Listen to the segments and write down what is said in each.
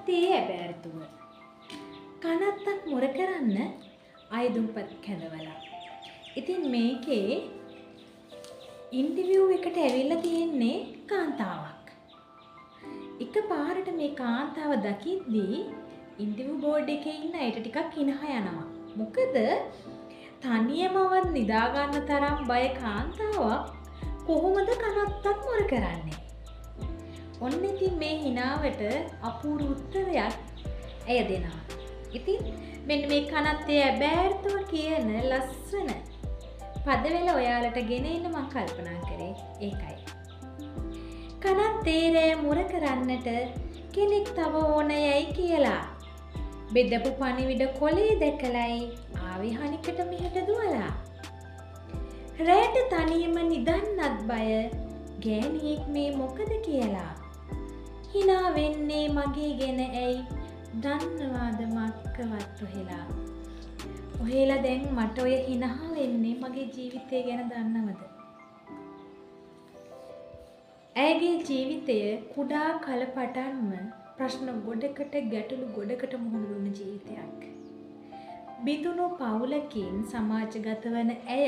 කනත්තේ ඇබෑර්තුව. කනත්තක් මුර කරන්න අයදුම්පත් කැඳවලා. ඉතින් මේකේ ඉන්ටර්විව් එකට ඇවිල්ලා තියෙන්නේ කාන්තාවක්. එක පාරට මේ කාන්තාව දකිද්දී ඉන්ටර්විව් බෝඩ් එකේ ඉන්න අයට ටිකක් හිනහ යනවා. මොකද තනියමවත් නිදා ගන්න තරම් බය කාන්තාවක් කොහොමද කනත්තක් මුර කරන්නේ? ඔන්න ඉතින් මේ හිනාවට අපූර්ව උත්තරයක් ඇය දෙනවා. ඉතින් මෙන්න මේ කනත්තේ ඇබෑර්තුව කියන ලස්සන පදවැල ඔයාලට ගෙන එන්න මං කල්පනා කරේ ඒකයි. කනත්තේ රෑ මුර කරන්නට කෙනෙක් තව ඕන යැයි කියලා. බෙදපු පණිවිඩ කොලේ දැකලයි ආවේ හනිකට මෙහෙට දුවලා. රෑට තනියම නිදන්නත් බය ගෑණියෙක් මේ මොකද කියලා. හිනා වෙන්නේ මගේ ගැන ඇයි දන්නවාද මක්කවත් ඔහෙලා. ඔහෙලා දැන් මට ඔය හිනහා වෙන්නේ මගේ ජීවිතය ගැන දන්නවද? ඇයගේ ජීවිතය කුඩා කල පටන්ම ප්‍රශ්න ගොඩකට ගැටලු ගොඩකට මුහුණ දුන්න ජීවිතයක්. බිඳුණු පවුලකින් සමාජගත වන ඇය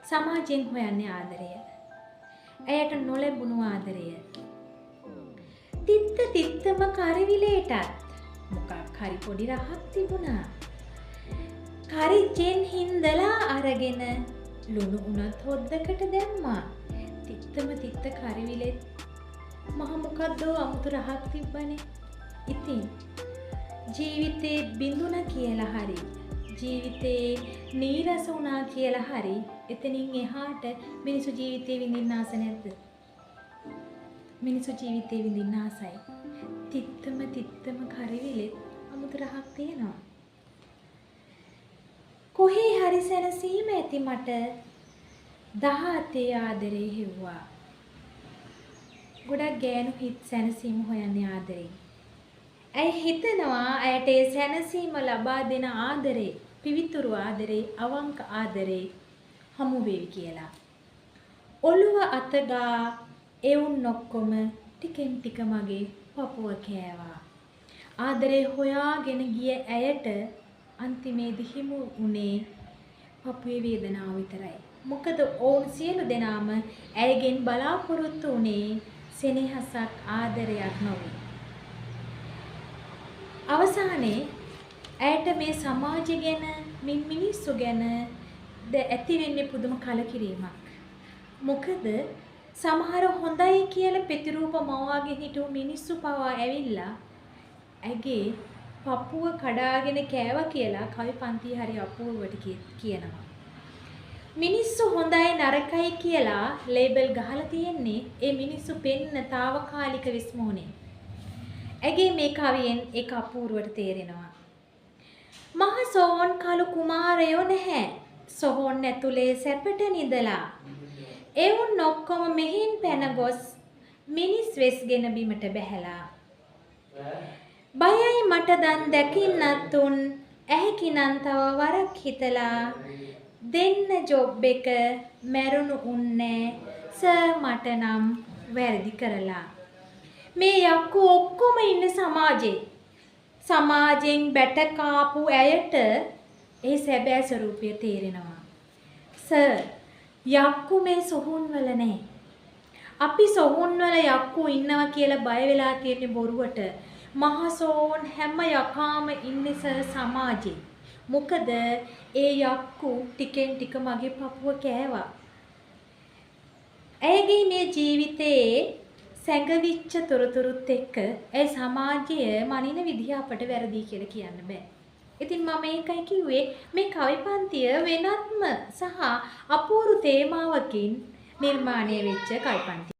සමාජයෙන් හොයන්නේ ආදරය. ඇයට නොලැබුණු ආදරය. තිත්ත තිත්තම කරවිලේටත් මොකක් හරි පොඩි රහක් තිබුණා. කරිච්චෙන් හින්දලා අරගෙන ලුණු උනත් හොද්දකට දැම්මා. තිත්තම තිත්ත කරවිලෙත් මහ මොකද්දෝ අමුතු රහක් තිබ්බනේ. ඉතින් ජීවිතේ බිඳුන කියලා හරි ජීවිතේ නීරස වුණා කියලා හරි එතනින් එහාට මිනිස්සු ජීවිතේ විඳින්න ආස නැද්ද? මිනිස්සු ජීවිතේ විඳින්න ආසයි. තිත්තම තිත්තම කරවිලෙත් අමුතු රහක් තියෙනවා. කොහේ හරි සැනසීම ඇති මට 17 ආදරේ හෙව්වා. ගොඩක් ගෑනු හිත් සැනසීම හොයන්නේ ආදරෙන්. ඇය හිතනවා ඇයට ඒ සැනසීම ලබා දෙන ආදරේ, පිවිතුරු ආදරේ, අවංක ආදරේ හමු වේවි කියලා. ඔළුව අතගා එවුන් ඔක්කොම ටිකෙන් ටික මගේ පපුව කෑවා. ආදරේ හොයාගෙන ගිය ඇයට අන්තිමේදී හිමු වුණේ පපුවේ වේදනාව විතරයි. මොකද ඔවුන් සියලු දෙනාම ඇයගෙන් බලාපොරොත්තු වුණේ සෙනෙහසක් ආදරයක් නොවේ. අවසානයේ ඇයට මේ සමාජය ගැන මේ මිනිස්සු ගැන ඇති වෙන්නේ පුදුම කලකිරීමක්. මොකද සමහර හොඳයි කියලා ප්‍රතිරූප මවාගෙන හිටපු මිනිස්සු පවා ඇවිල්ලා ඇගේ පපුව කඩාගෙන කෑවා කියලා කවි පන්ති හරි අපූර්වට කියනවා. මිනිස්සු හොඳයි නරකයි කියලා ලේබල් ගහලා තියෙන්නේ ඒ මිනිස්සු පෙන්න තාවකාලික විස්මෝහනේ. ඇගේ මේ කවියෙන් ඒක අපූර්වට තේරෙනවා. මහ සෝන් කළු කුමාරයෝ නැහැ. සොහොන් ඇතුලේ සැපට නිදලා. එවුන් ඔක්කොම මෙහින් පැන ගොස් මිනිස් වෙස්ගෙන බිමට බැහැලා. බයයි මට දන් දැකින්නත් උන් ඇහැකිනන් තව වරක් හිතලා දෙන්න ජොබ් එක මැරුණු උන්නේ සර් මට නම් වැරදි කරලා. මේ යක්කු ඔක්කොම ඉන්නේ සමාජේ. සමාජෙන් බැට කාපු ඇයට ඒ සැබෑ ස්වරූපය තේරෙනවා. සර් යක්කු මේ සොහොන් වල නෑ. අපි සොහොන් වල යක්කු ඉන්නවා කියලා බය වෙලා තියෙන්නේ බොරුවට. මහ සෝන් හැම යකාම ඉන්නේ සර් සමාජේ. මොකද ඒ යක්කු ටිකෙන් ටික මගේ පපුව කෑවා. ඇයගේ මේ ජීවිතයේ සැඟවිච්ච තොරතුරුත් එක්ක ඒ සමාජය මනින විදිහ අපට වැරදි කියලා කියන්න බෑ. ඉතින් මම ඒකයි කිව්වේ මේ කවි පන්තිය වෙනත්ම සහ අපූර්ව තේමාවකින් නිර්මාණය වෙච්ච කවි පන්තියක්.